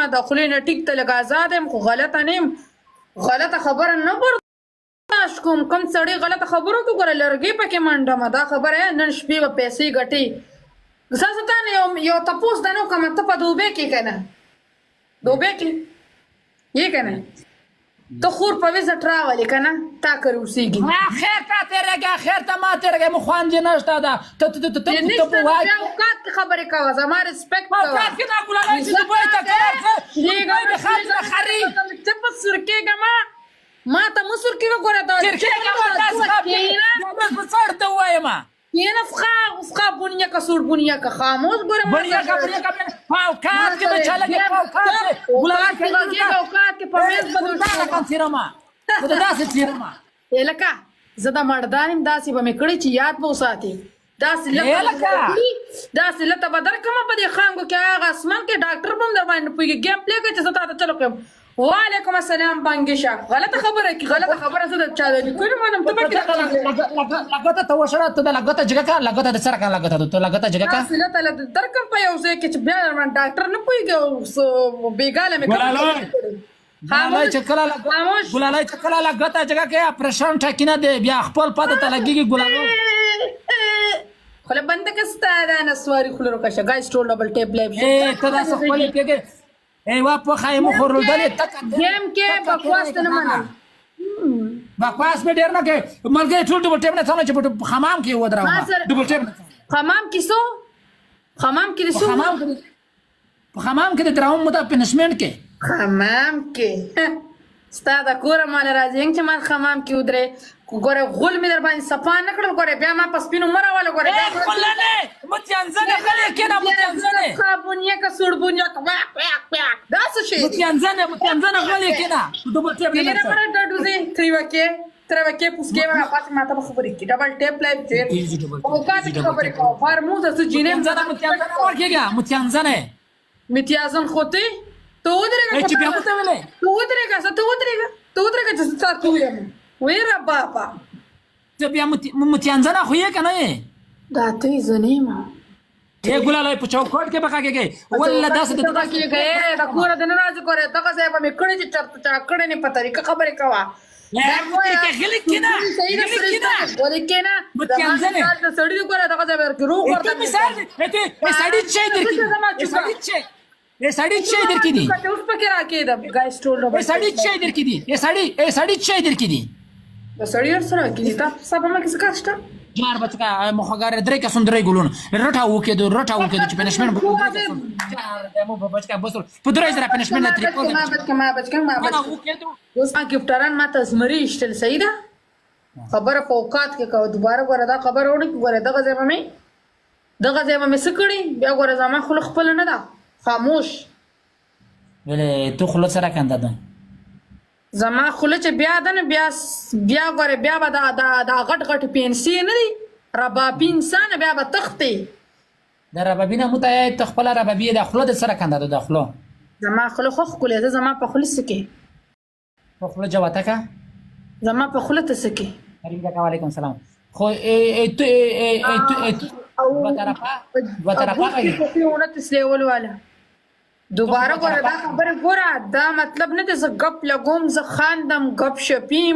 د خولې نه ټیک ته لږ ازاد یم، خو غلطه نه یم. غلطه خبره نه برداشت کوم. کوم سړی غلطه خبرو کې ګوره لرګی پکې منډم. دا خبره نن شپې به پیسې ګټي. زه تا نه یو تپوس د نه کوم، ته په دوبې کې که نه؟ دوبې کې یې که نه؟ ته خور په ویزټ راولې که نه؟ تا کر اوسېږي. خیر ته تېرېږه، خیر ته ما تېرېږه، مو خوند یې نشته ده. ته ته ته ته ته په وای اوقات کې خبرې کوه، زما ریسپیکټ کوه. اوقات کې دا ګلالای چې دوبۍ ته کله ځه، دوبۍ د خلکو نه خري. ته په سر کېږه، ما ته مه سر کېږه. ګوره دا سر کېږه ما تاسو په څړ ته وایم. کېنه فخا بنیا کا سور بنیا کا خاموش. ګوره بنیا کا بنیا کا اوقات کې به چا لګي اوقات ګلالای کې اوقات کې په میز بدل شو. کم څیرما ته داسې څیرما. لکه زه د مردان یم، داسې به مې کړی چې یاد به وساتې. داسې لکه داسې لته به درکړم په دې خانګو کې، هغه اسمان کې ډاکټر به هم در باندې پوهېږي. ګیم پلې کړه چې زه تا ته چلو کوم. وعلیکم السلام بنګشه. غلطه خبره کی، غلطه خبره زه د چا د لیکلو منم، ته پکې لګته ته وشړه، ته د لګته جګه کا، لګته د سره کا، لګته ته لګته جګه کا. داسې لته لته درکم په یو ځای کې چې بیا ډاکټر نه پوهېږي او بېګاله مې. ګلالای چې کله ګلالای چې کله لګته جګه کې اپریشن ټکینه دی، بیا خپل پته ته لګیږي ګلالو. خوله بنده که ستا دا نسواري خوله روکشه. ګایز ټول ډبل ټیپ لایف. ای ته داسې خپلې کېږې. ای وا پوخه یې مو خورلدلې تک ګیم کې بکواس ته نه منم. بکواس به ډېر نه کوي ملګری. ټول ډبل ټیپ نه څنګه چې په حمام کې ودراوم ډبل ټیپ. حمام کې څو؟ حمام کې څو؟ په حمام کې د دراوم مو دا پنشمنټ کې. حمام کې ستا د کوره مال راځي چې مال حمام کې ودرې. ګوره غول مې در باندې صفا نه کړل. ګوره بیا ما په سپینو مه راوله. ګوره بیا غولنې متیانځنې غلې کېنه متیانځنې. ښه بنیه که سوړ بنیه که واک واک واک دا څه شی دی؟ متیانځنې متیانځنې غلې کېنه ډبل ټیپ نه. نه مړه ډډوزې تریوکې تریوکې پوسکې وه پاتې ما ته به خبرې کړي. ډبل ټیپ لایف چیر اوقات کې خبرې کوه. فارموزه څه جینې. متیانځنه متیانځنه ورکېږه متیانځنې. متیازن خو ته ته ودرېږه. چې بیا مو ته ویلې ته ودرېږه، ته ودرېږه، ته ودرېږه چې زه تا ته ویم. ویره بابا ته بیا متیانځنه خو یې که نه یې؟ دا ته یې، زه نه یم. ای ګلالای په چوکاټ کې به غږېږې وله داسې د کېږي د کوره د نه راځي. ګوره دغه ځای به مې کړی چې چرته چا کړی نه په طریقه خبرې کوه. غلي کېنه، غلي کېنه. ولې کېنه؟ متیانځنې د سړي ګوره دغه ځای به درکې روغ ورته. ته مثال ته سړي چای درکې، سړي چای، ای سړی چای درکې دي. اوس پکې راکېدم. ګایز ټول ای سړی چای درکې دي، ای سړی، ای سړی چای درکې دي. د سړي ور سره کې دي. تا سبا ما کې څه کار شته؟ جار بچکا مخګار درې قسم درې ګلون رټا وکې دو رټا وکې دو چې پنشمنټ جار مو بچکا بس په درې زره پنشمنټ نه تری. ما بچکا ما بچکا ما بچکا اوس ما ګفټران ما ته زمری اشتل. صحیح ده، خبره په اوقات کې کوه. دوباره ګوره دا خبره وړي. ګوره دغه ځای به مې، دغه ځای به مې څه کړي بیا. ګوره زما خوله خپله نه ده، خاموش. ولې ته خوله سره کنده ده؟ زما خوله چې بیا ده نو بیا بیا ګوره بیا به دا دا دا غټ غټ پینسي نه دي ربابي انسان بیا به تښتي. د ربابي نه مو ته خپله ربابي د خوله د سره کنده ده د خوله. زما خوله خو ښکلې ده. زما په خوله څه کې؟ په خوله جواته کا. زما په خوله ته څه کې؟ کریم کاکا وعلیکم سلام. خو ای ای ته ای ای ته ای ته دوه طرفه دوه طرفه غږ. 29 لیول والا دوباره ګوره دا خبره. ګوره دا مطلب نه دی زه ګپ لګوم، زه خاندم، ګپ شپیم.